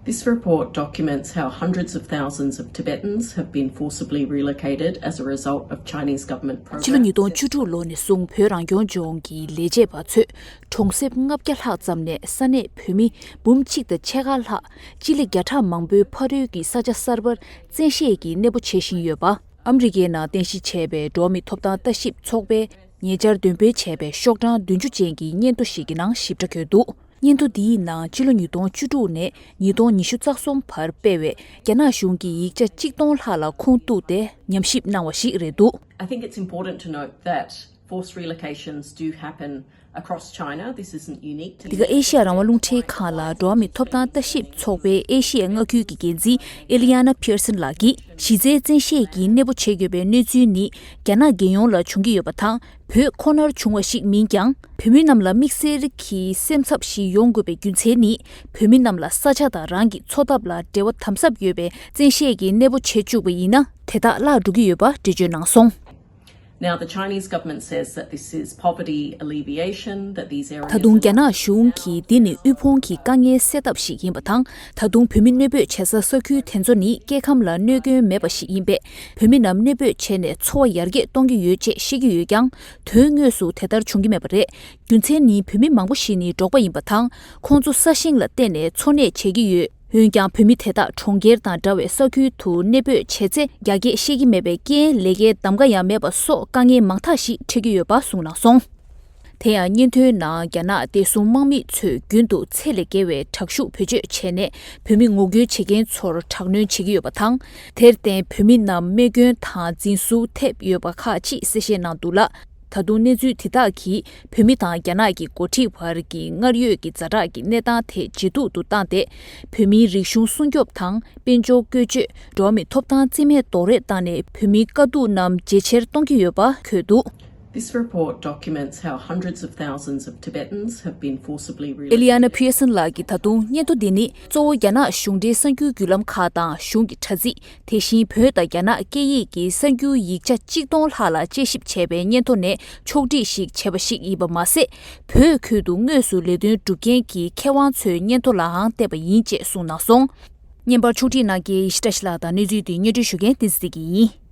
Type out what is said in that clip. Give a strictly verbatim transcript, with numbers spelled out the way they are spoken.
This report documents how hundreds of thousands of Tibetans have been forcibly relocated as a result of Chinese government programs. ཕྱི་ལོ་ཉིས་སྟོང་བཅུ་དྲུག་ལོ་ནས་བཟུང་བོད་རང་སྐྱོང་ལྗོངས་ཀྱི་ལས་བྱེད་པ་ཚོས་གྲོང་གསེབ་ལྔ་བརྒྱ་ལྷག་ཙམ་ནས་ས་གནས་བོད་མི་འབུམ་གཅིག་དང་ཕྱེད་ཀ་ལྷག་སྤྱི་ལེ་བརྒྱ་ཕྲག་མང་པོའི་ཕ་རོལ་གྱི་ས་ཆ་གསར་པར་བཙན་ཤེད་ཀྱིས་གནས་སྤོ་བྱེད་བཞིན་ཡོད་པ། ཨ་མི་རི་ཀའི་ནང་རྟེན་གཞི་བྱས་པའི་འགྲོ་བ་མིའི་ཐོབ་ཐང་ལྟ་ཞིབ་ཚོགས་པས་ཉེ་ཆར་འདོན་སྤེལ་བྱས་པའི་ཤོག་གྲངས་བདུན་ཅུ་ཅན་གྱི་སྙན་ཐོ་ཞིག་གི་ནང་ཞིབ་ཕྲ་འཁོད་འདུག་སྙན་ཐོ་འདིའི་ནང་ཕྱི་ལོ་ཉིས་སྟོང་བཅུ་དྲུག་ནས་ཉིས་སྟོང་ཉི་ཤུ་རྩ་གསུམ་བར་སྤེལ་བའི་རྒྱ་ནག་གཞུང་གི་ཡིག་ཆ་གཅིག་སྟོང་ལྷག་ལ་ཁུངས་གཏུགས་ཏེ་ཉམས་ཞིབ་གནང་བ་ཞིག་རེད་འདུག I think it's important to note that forced relocations do happen across China. This isn't unique to འདི་ག་ཨེ་ཤ་ཡ་རང་དབང་རླུང་འཕྲིན་ཁང་ལ་འགྲོ་བ་མིའི་ཐོབ་ཐང་ལྟ་ཞིབ་ཚོགས་པའི་ཨེ་ཤ་ཡའི་མངའ་ཁུལ་གྱི་འགན་འཛིན་ཨེ་ལི་ཡ་ན་ཕི་ཡར་སན་ལགས་ཀྱིས། གཞི་རྩའི་བཙན་ཤེད་ཀྱིས་གནས་སྤོ་བྱེད་དགོས་པའི་གནས་ཚུལ་ནི་རྒྱ་ནག་རྒྱལ་ཡོངས་ལ་བྱུང་གི་ཡོད་པ་དང་། བོད་ཁོ་ནར་བྱུང་བ་ཞིག་མིན་ཀྱང་། བོད་མི་རྣམས་ལ་དམིགས་བསལ་གྱི་སེམས་འཚབ་ཞིག་ཡོང་དགོས་པའི་རྒྱུ་མཚན་ནི། བོད་མི་རྣམས་ལ་ས་ཆ་དང་རང་གི་འཚོ་ཐབས་ལ་འབྲེལ་བ་དམ་ཟབ་ཡོད་པའི་བཙན་ཤེད་ཀྱིས་གནས་སྤོ་བྱེད་བཅུག་པ་ཡིན་ན། དེ་དག་བརླག་འགྲོ་གི་ཡོད་པ་འགྲེལ་བརྗོད་གནང་སོང་། Now, the Chinese government says that this is poverty alleviation, that these areas ད་དུང་རྒྱ་ནག་གཞུང་གིས་འདི་ནི་དབུལ་ཕོངས་ཀྱི་དཀའ་ངལ་སེལ་ཐབས་ཤིག་ཡིན་པ་དང་། ད་དུང་བོད་མི་གནས་སྤོས་བྱེད་ས་ས་ཁུལ་དེ་ཚོ་ནི་སྐྱེ་ཁམས་ལ་གནོད་སྐྱོན་མེད་པ་ཞིག་ཡིན་པས། བོད་མི་རྣམས་གནས་སྤོས་བྱས་ནས་འཚོ་བ་ཡར་རྒྱས་གཏོང་གི་ཡོད་ཅེས་བཤད་ཀྱི་ཡོད་ཀྱང་། དོན་དངོས་སུ་དེ་ལྟར་བྱུང་གི་མེད་པ་རེད། རྒྱུ་མཚན་ནི་བོད་མི་མང་པོ་ཞིག་ནི་འབྲོག་པ་ཡིན་པ་དང་། ཁོང་ཚོ་ས་ཞིང་ལ་བརྟེན་ནས་འཚོ་གནས་བྱེད་ཀྱི་ཡོད། འོན་ཀྱང་བོད་མི་དེ་དག་གྲོང་ཁྱེར་དང་འདྲ་བའི་ས་ཁུལ་དུ་གནས་སྤོས་བྱེད་ཚེ་རྒྱ་སྐད་ཤེས་ཀྱི་མེད་པའི་རྐྱེན་ལས་ཀའི་གདམ་ག་ཡང་མེད་པ་སོགས་དཀའ་ངལ་མང་དག་ཞིག་འཕྲད་ཀྱི་ཡོད་པ་གསུངས་གནང་སོང་། དེ་ཡང་སྙན་ཐོའི་ནང་རྒྱ་ནག་བདེ་སྲུང་དམག་མི་ཚོས་རྒྱུན་དུ་ཚད་ལས་བརྒལ་བའི་དྲག་ཤུགས་བེད་སྤྱོད་བྱས་ནས་བོད་མི་ངོ་རྒོལ་བྱེད་མཁན་ཚོར་དྲག་གནོན་བྱེད་ཀྱི་ཡོད་པ་དང་། དེར་བརྟེན་བོད་མི་རྣམས་རྨས་སྐྱོན་དང་འཛིན་ཟུར་ཐེབས་ཡོད་པ་ཁག་ཅིག་གསལ་བཤད་གནང་འདུག་ལ། ད་དུང་གནས་ཚུལ་དེ་དག་གིས་བོད་མི་དང་རྒྱ་ནག་གི་འགོ་ཁྲིད་བར་གྱི་སྔར་ཡོད་ཀྱི་ཛ་དྲག་གི་གནས་སྟངས་དེ་ཇེ་སྡུག་ཏུ་བཏང་སྟེ། བོད་མིའི་རིག་གཞུང་སྲུང་སྐྱོབ་དང་དཔལ་འབྱོར་བཀོལ་སྤྱོད། འགྲོ་བ་མིའི་ཐོབ་ཐང་རྩིས་མེད་རྡོག་རོལ་བཏང་ནས་བོད་མིའི་དཀའ་སྡུག་རྣམས་ཇེ་ཆེར་གཏོང་གི་ཡོད་པ་འཁོད་འདུག This report documents how hundreds of thousands of Tibetans have been forcibly relocated. ཨེ་ལི་ཡ་ན་ཕི་ཡར་སན་ལགས་ཀྱིས་ད་དུང་སྙན་ཐོ་འདི་ནི་གཙོ་བོ་རྒྱ་ནག་གཞུང་འབྲེལ་གསར་འགྱུར་བརྒྱུད་ལམ་ཁག་དང་གཞུང་གི་དྲ་ཚིགས། དེ་བཞིན་བོད་དང་རྒྱ་ནག་སྐད་ཡིག་གི་གསར་འགྱུར་ཡིག་ཆ་གཅིག་སྟོང་ལྷག་ལ་དཔྱད་ཞིབ་བྱས་པའི་སྙན་ཐོ་ནས་ཕྱོགས་སྒྲིག་ཞིག་བྱས་པ་ཞིག་ཡིན་པ་མ་ཟད། བོད་ཁུལ་དུ་དངོས་སུ་ལས་དོན་སྒྲུབ་མཁན་གྱི་མཁས་དབང་ཚོའི་སྙན་ཐོ་ལའང་བལྟས་པ་ཡིན་ཅེས་གསུངས་གནང་སོང་། བརྙན་པར་ཕྱོགས་སྒྲིག་གནང་མཁན་ཡེ་ཤེས་བཀྲ་ཤིས་ལགས་དང་གནས་ཚུལ་དེ་སྙན་སྒྲོན་ཞུ་མཁན་བསྟན་འཛིན་བདེ་སྐྱིད་ཡིན།